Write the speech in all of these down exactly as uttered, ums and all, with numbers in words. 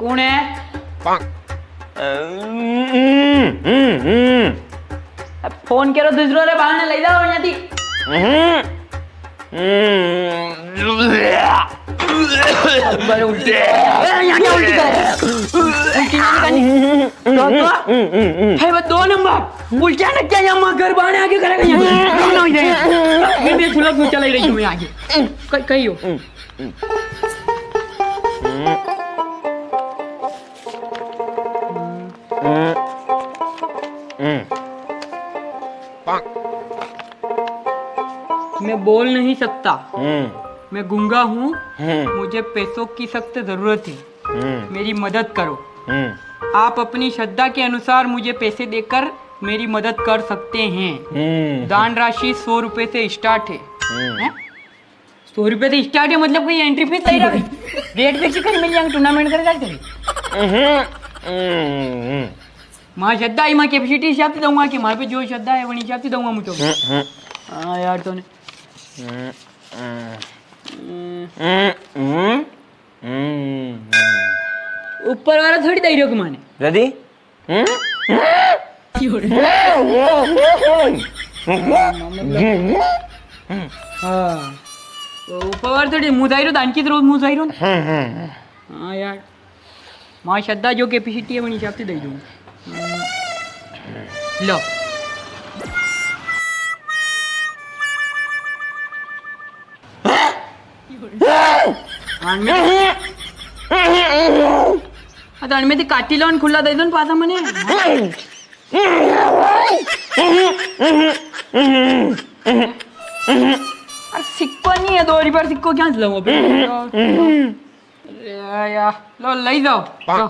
कुण है? हम्म, हम्म, हम्म। अब फोन करो दूसरो रे, बाहर ने ले जाओ यहाँ थी। हम्म। हम्म। अरे, उल्टी कर। ए, यहाँ क्या उल्टी कर? उल्टी नहीं करनी। तो, तो, है वो दो नंबर। उल्टियाँ ना क्या यहाँ माँ घर बाहर आके करेगा यहाँ। नहीं, नहीं, नहीं। मैं, मैं थोड़ा कुछ चला ही रही हूँ मैं आगे। क-, कही हो। मैं बोल नहीं सकता। हम्म। मैं गूंगा हूँ। हम्म। मुझे पैसों की सख्त जरूरत है। हम्म। मेरी मदद करो। हम्म। आप अपनी श्रद्धा के अनुसार मुझे पैसे देकर मेरी मदद कर सकते हैं। हम्म। दान राशि सौ रुपए से स्टार्ट है। हम्म। हैं? सौ रुपए से स्टार्ट है, मतलब कोई एंट्री फीस ले रहा है? रेट फिक्स कर मिल जाएंगे, टूर्नामेंट कर क्या करें? हम्म। हम्म। मां श्रद्धा ही, मां कैपेसिटी हिसाब से दूंगा कि मां पे जो श्रद्धा है, वही हिसाब से दूंगा मुझे। हम्म। हाँ यार, तूने। हम्म। हम्म। हम्म। हम्म। ऊपर वाला थोड़ी दई रहो माने। दादी? हम्म? हाँ। तो ऊपर वाला थोड़ी मुंह जाई रहो, दान की तरफ मुंह जाई रहो। हाँ यार। मां श्रद्धा जो कैपेसिटी है, वही हिसाब से दई दूंगा। लो। अणमें, अरे अणमें ती काटी लो ने खुला दई दो ने पासा मने। अरे सिक्को नी है, दो रुपया सिक्को क्या से लाऊं अभी? अरे यार, लो ले जाओ, जाओ।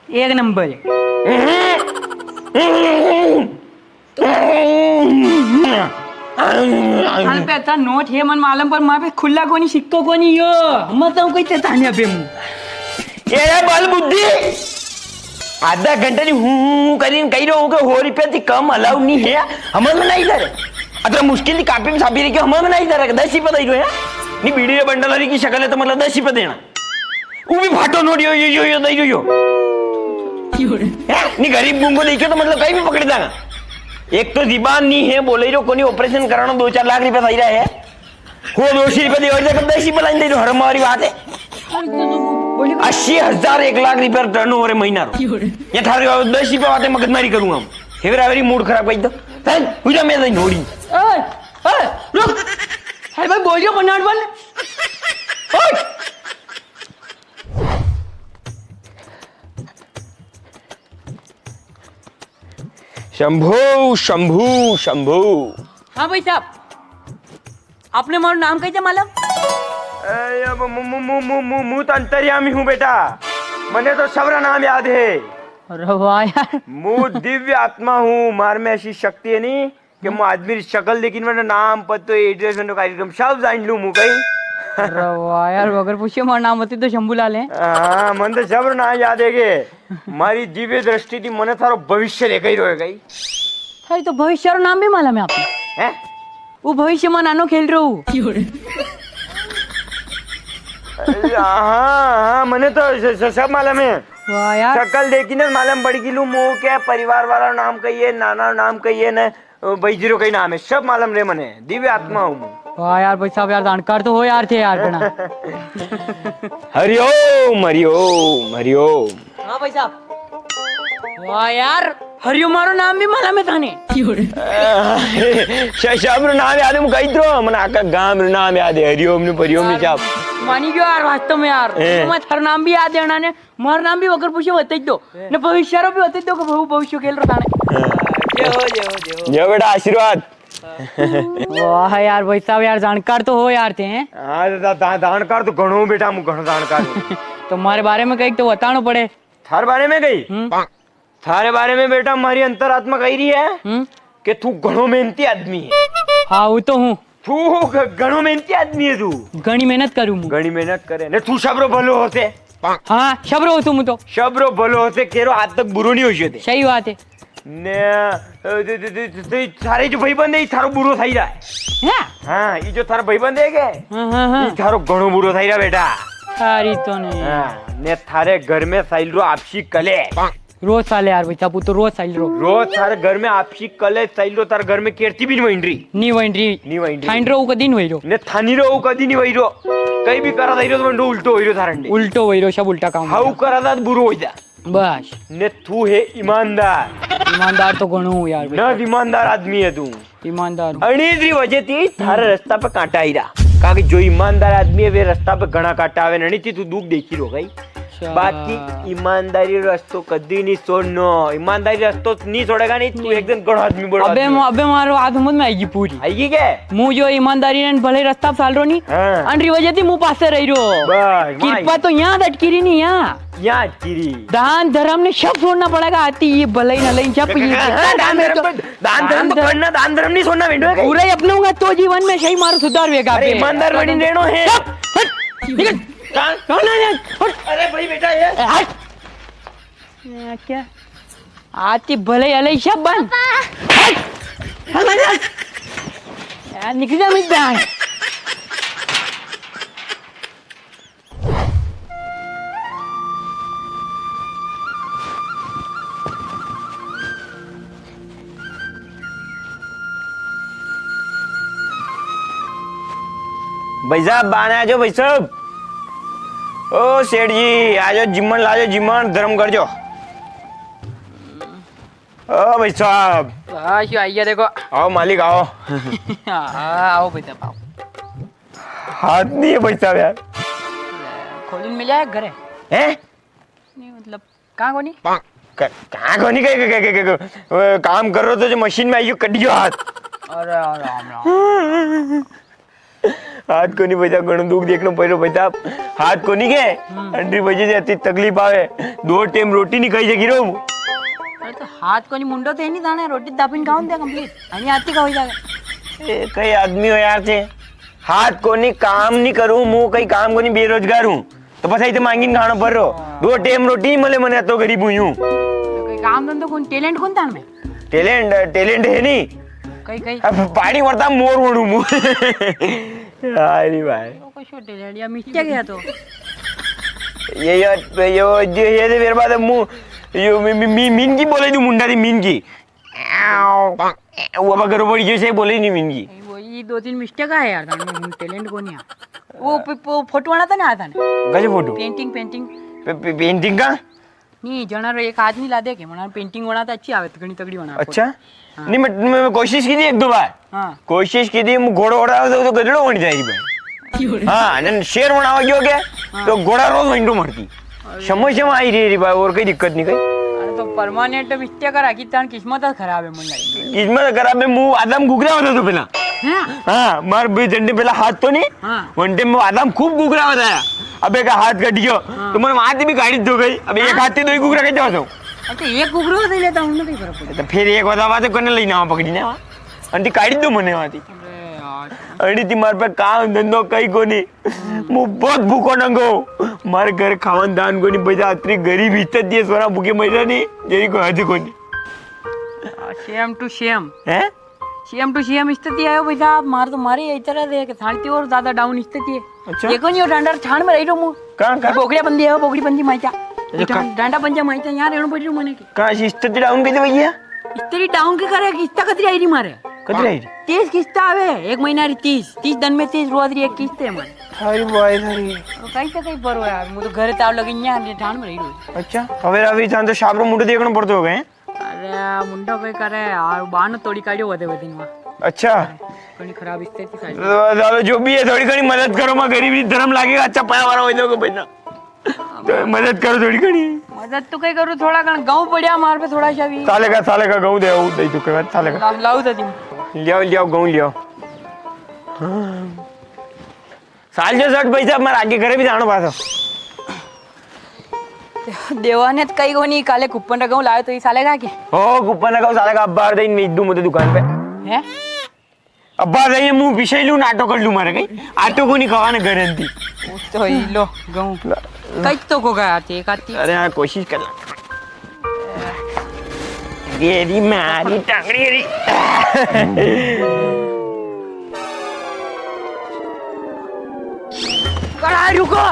एक नंबर है। थाने पे अच्छा नोट है मन मालूम, पर मां पे खुला कोनी, सिक्को कोनी यो। हम तो कोई ते थाने पे मुंह। ए रे बल बुद्धि, आधा घंटा नी हूं हूं करीन कही रहो के हो रुपया थी कम अलाउ नी है, हमज में नी धरे। अतरा मुश्किल थी कापी में छापी रही, हमज में नी धरे, दस ही पता ही जो है। नी बीड़ी रे बंडल हरी की शकल है तो मतलब दस ही पता देना। वो भी फाटो नोट यो, यो, यो, यो, दई जो, यो। हैं? नी गरीब गूंगो देखियो तो मतलब कहीं भी पकड़ी दांगा। एक तो जीबान नी है, बोले जो कोनी ऑपरेशन कराना, दो चार लाख रुपया सही रहा है। हो दो सौ रुपया दे और जगह दस ही पलाइन दे जो, हरम वाली बात है। अस्सी हजार एक लाख रुपया टर्नओवर है महीना रो। ये थारे दस ही पे बातें मगजमारी करूंगा हम। हेवरा वेरी मूड खराब कर दो। हैं? हुजा मैं नहीं नोड़ी। ओए, ओए, रुक। अरे भाई बोलियो बनाट बन। ओए। शंभू, शंभू, शंभू। हाँ भाई साहब, आपने मारो नाम कैसे मालूम? ए, ये मु-, मु-, मु-, मु-, मु-, मु-, मु तो अंतर्यामी हूँ बेटा, मने तो सबरा नाम याद है। अरे वाह यार। मु दिव्य आत्मा हूँ, मार में ऐसी शक्ति है नी कि मु आदमी री शकल देखी ने नाम, पतो, एड्रेस, ने कार्यक्रम सब जान लूं मु कई। अरे वाह यार, बगर पूछे मारो नाम बता दो, शंभूलाल है। हाँ, मन तो सब नाम याद है के मारी दिव्य दृष्टि थी मने थारो भविष्य देखा ही रोए गई। थारी तो भविष्य रो नाम भी मालूम है आपने? हैं? वो भविष्य में नानो खेल रहो। हाँ, हाँ, मने तो स-, स-, सब मालूम है। वाह यार। शकल देखी ने मालूम पड़ी कि लू मु के परिवार वाला नाम कही है, नाना नाम कही है ने, अ, भाई जीरो कही नाम है, सब मालूम रे मने। दिव्य आत्मा हूँ मु। वाह यार भाई साहब, यार जाणकार तो हो यार थे यार घणा। हरिओम, हरिओम, हरिओम। हाँ भाई साहब। वाह यार, हरिओम मारो नाम भी मालूम है थाने। अ, श-, सब रो नाम याद है, मु कही तो, मने आका गाम रो नाम याद है, हरिओम ने परिओम ने साहब। मानी गयो यार वास्तव में यार। ए। मैं थारो नाम भी याद है ना ने, मारो नाम भी वगर पूछे बता दो। ए। ने भविष्य रो भी बता दो कि बहु भविष्य खेल रो थाने। ए। जय हो, जय हो, जय हो। जय बेटा, आशीर्वाद। वाह यार भाई साहब, यार जाणकार तो हो यार थे, हैं? हाँ, दा-, दा-, जाणकार तो घणो बेटा, मु घणो जाणकार हूँ। तो मारे बारे में कई तो बतानो पड़े। थारे बारे में कई? हम्म। थारे बारे में बेटा, मारी अंतरात्मा कही रही है हम्म। कि तू घणो मेहनती आदमी है। हाँ, वो तो हूँ। तू घ-, घणो मेहनती आदमी है तू। घणी मेहनत करूँ हूँ। घणी मेहनत करे। ने तू सबरो भलो होते। हाँ, सबरो होतो हूँ तो। सबरो भलो होते, केरो आज तक बुरो नहीं होइयो थे। सही बात है। ने, अ, दे, दे, दे, दे, थारे जो भाईबंद है, ई थारो बुरो थाई रहा है। हाँ? हाँ, ई जो थारा भाईबंद है के? हाँ, हाँ, हाँ। ई थारो घणो बुरो थाई रहा बेटा। थारी तो नहीं। हाँ, ने थारे घर में साइल रो आपसी कले। रोज साले यार भाई, चापू तो रोज साइल रो। रोज थारे घर में आपसी कले साइल रो, थारे घर में केरती भी नहीं वंडरी। नहीं वंडरी। नहीं वंडरी। थाइन रो कदी नहीं वही रो। ने थानी रो कदी नहीं वही रो। कई भी करा था रो तो उल्टो वही रो थारंडे। उल्टो वही रो, सब उल्टा काम हाउ वही रो। करा था तो बुरो हो जा। बस। ने तू है ईमानदार। ईमानदार तो घणो हूँ यार। ना ईमानदार आदमी है तू। ईमानदार हूँ। अणी री वजह थी थारे रास्ता पे कांटा आई रहा। काके जो ईमानदार आदमी है, वे रास्ता पे घणा कांटा आवे, अणी थी तू दुख देखी रो गई। अच्छा। बाकी ईमानदारी रास्तो कदी नहीं छोड़नो। ईमानदारी रास्तो नहीं छोड़ेगा नहीं, तू एक दिन घणो आदमी बड़ो अबे आदमी। मु-, अबे मारो बात समझ में आएगी पूरी। आएगी के? मु जो ईमानदारी ने भले रास्ता पे चाल रो नी, हाँ। अणी री वजह थी मु पासे रही रो। बस, कृपा तो यहाँ अटकी री नी, यहाँ। याद कीरी। दान धर्म ने सब छोड़ना पड़ेगा, आती ये भलाई न लई, सब ये हाँ, दान धर्म तो, दान धर्म तो करना, दान धर्म नहीं छोड़ना बेटो। पूरा ही अपनाऊंगा तो जीवन में सही मारो सुधार वेगा। अरे ईमानदार बनी रहनो है। चुप, हट, निकल। कहाँ? कौन है ये? हट। अरे भाई बेटा ये। हट। क्या? आती भलाई अलई सब बन। हट। हट, हट, हट। यार निकल जा मेरी बहन। भाई साहब, बाने आ जाओ भाई साहब। ओ सेठ जी, आ जाओ, जिमण ला जाओ, जिमण धर्म कर जो। ओ भाई साहब। हाँ, क्यों आइए देखो। आओ मालिक, आओ। हाँ, आओ भाई साहब, आओ। हाथ नहीं है भाई साहब यार। खोलून मिला है घरे? हैं? नहीं, मतलब, कहाँ कोनी? क-, कहाँ कोनी? क-, क-, क-, क-, क-, वो काम कर रहो तो जो मशीन में आइयो, कट गयो हाथ। अरे, अरे, राम, राम। हाथ कोनी भाई साहब, घणो दुख देखनो पड़ रहो भाई साहब। हाथ कोनी के, हम्म। अणी री वजह से अति तकलीफ आवे। दो टाइम रोटी नहीं खाई सकी रो। अरे तो हाथ कोनी, मुंडो तो है नहीं दाने, रोटी दाबीन खाऊं दे complete। अणी आती का हो जावे। ए, कई आदमी हो यार थे। हाथ कोनी, काम नहीं करूं, मु कई काम कोनी, बेरोजगार हूँ। तो बस ऐसे मांगीन खाणो पड़ रहो। दो टाइम रोटी ही मले, मने तो गरीब हुई हूँ। तो कोई काम धंधो कोनी, talent कोनी थाने में? Talent, talent है नहीं। कई, कई? अब पानी वरता मोर वणू मु। अरे भाई। तो कशो talent या मिस्टेक है तो। ये, ये, ये, ये, ये, ये मेरे बात है, मु, ये मी-, मी-, मी-, मीन की बोले तू मुंडा दी मीन की। वो अब अगर बड़ी जैसे बोले नहीं मिंगी। नहीं, वो ये दो तीन मिस्टेक है यार, थाने में talent कोनी है। वो प-, प-, फोटो बनाता ना आता ने। गजब फोटो। Painting, painting। पे-, पे-, painting का? नहीं, जणा रो एक आदमी ला दे के, मना painting बनाता अच्छी आवे, घणी तगड़ी बना। अच्छा? हाँ। नहीं, मैं, मैं, मैं कोशिश की थी एक दो बार। हाँ। कोशिश की थी, मु घोड़ो उड़ावे तो, तो गधड़ो बन जाएगी भाई। हाँ, ने शेर बनावा गयो के, हाँ। तो घोड़ा रोज विंडो मारती। अरे। समस्या में आई रही, रही भाई, और कोई दिक्कत नहीं कई। अरे तो permanent mistake राखी, तान किस्मत खराब है, मन लगे। किस्मत खराब है, मु आदम घुघरा होता तो पहला। हैं? हाँ, मार भी झंडे पहला हाथ तो नहीं, हाँ। वनटे में आदम खूब घुघरा होता है। अबे का हाथ कट गयो, हाँ। तो मन वहां से भी गाड़ी धो गई। अबे एक हाँ। हाथ से दो ही घुघरा कैसे होता? अच्छा, एक घुघरो दे लेता हूँ, उनमें कई फर्क पड़ता? तो फिर एक होता बात है, कोने लेना पकड़ी ना। अंटी काढ़ी दो मने वाती। अरे यार। अरे ती मार पे काम धंधो कई कोनी। मु बहुत भूखो नंगो। मारे घर खावन दान कोनी, बजा अतरी गरीब इज्जत दिए सोना भूखे मर जानी, जेरी कोई हद कोनी। Same to same। हैं? Same to same स्थिति आयो भाई साहब, मार तो मारे यही तरह दे के थानती और ज्यादा down स्थिति है। अच्छा। देखो नहीं, वो डांडा छान में रही रो मु। कहाँ, कहाँ? बोकड़िया बंदी है, वो बोकड़ी बंदी माइचा। अच्छा, कहाँ? डांडा पंजा माइचा, यहाँ रहना पड़ रही मने के। कहाँ से स्थिति down की थी भैया? स्थिति down के करे, किस्ता कतरी आई रही मारे? कतरी आई रही? तीस किस्ता आवे, एक महीना री तीस, तीस दिन में तीस, रोज री एक किस्त है मारे। थारी बाई थारी। और कहीं तो कहीं पर हो यार, मुझे तो घर ताव लगे यहाँ, ठाण में रही रोज। अच्छा, हवेरा भी थान तो शाप रो मुंडो देखना पड़तो होगा, हैं? अरे, मुंडो कोई करे, और बाण तोड़ी काढ़ियो वदे वदे नुआ। अच्छा। घणी खराब स्थिति सारी। तो, तो जो भी है, थोड़ी घणी मदद करो, मैं गरीब ही धर्म लागेगा, अच्छा पाया वाला हो जाओगे बहना। तो मदद करो थोड़ी घणी। मदद तो कई करूँ, थोड़ा घण गऊँ पड़िया मार पे थोड़ा सा भी। साले का, साले का गऊँ दे, वो दे चुके मैं, साले का। ला-, लाऊ दे तुम। लियाओ, लियाओ, गऊँ लियाओ। हाँ। साल जो सठ पैसा मार आगे घरे भी जानो पाछो। देवा ने तो कई कोनी, काले कूपन रखाऊं लायो तो ही साले का के? ओ, कूपन रखाऊं साले का, अबार दे इन दू मुझे दुकान पे। हैं? अब्बा जाइए, मुंह पिछे लूं, नाटो कर लूं मारे कई। आटो को नहीं खावा ने गारंटी। तो ही लो, गऊं। कई तो को गया थे, एक आती। अरे हाँ, कोशिश कर ला। ये री मारी टांगड़ी री। कड़ा रुको।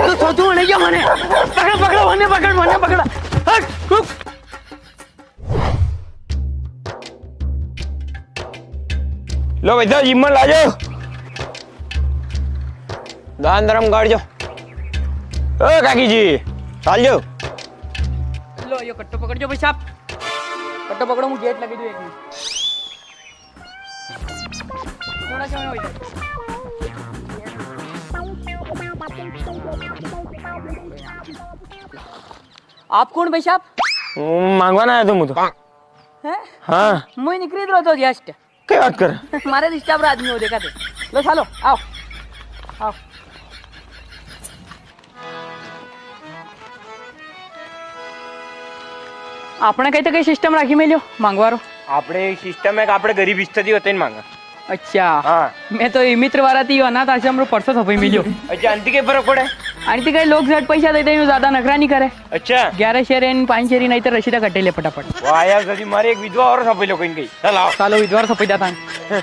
तो सोचू नहीं क्या मने। पकड़, पकड़, मने पकड़, मने पकड़। हट, रुक। लो भाई साहब, जिम्मन लाजो। दान धर्म करजो। ओ काकी जी, चालजो। लो, यो कट्टो पकड़जो भाई साहब। कट्टो पकड़ो, मुझे गेट लगी दो एक मिनट। थोड़ा सा भाई। आप कौन भाई साहब? हूँ, मांगवा ना आयो तो मु तो। हैं? हाँ। मुझे निकली रहो तो just। कई बात कर? मारे रिश्ता पर आदमी हो, देखा थे। लो, चालो, आओ। आओ। आपणे कई तो कई system राखी मेल्यो मांगवा रो? आपणे system है कि आपणे गरीब स्थिति होते ही मांगा। अच्छा। हाँ। मैं तो ई मित्र वाला थी, अनाथ आश्रम रो परसो छपई मिल्यो। अच्छा, आंटी के फर्क पड़े? आंटी के लोग झट पैसा दे दे, यूं ज्यादा नखरा नहीं करे। अच्छा। ग्यारह शेर एन पाँच शेरी नहीं तो रसीदा कटे ले फटाफट। वाह यार, जदी मारे एक विधवा और छपई लो कहीं कहीं। चल आओ। चालो, विधवा छपई जाता है।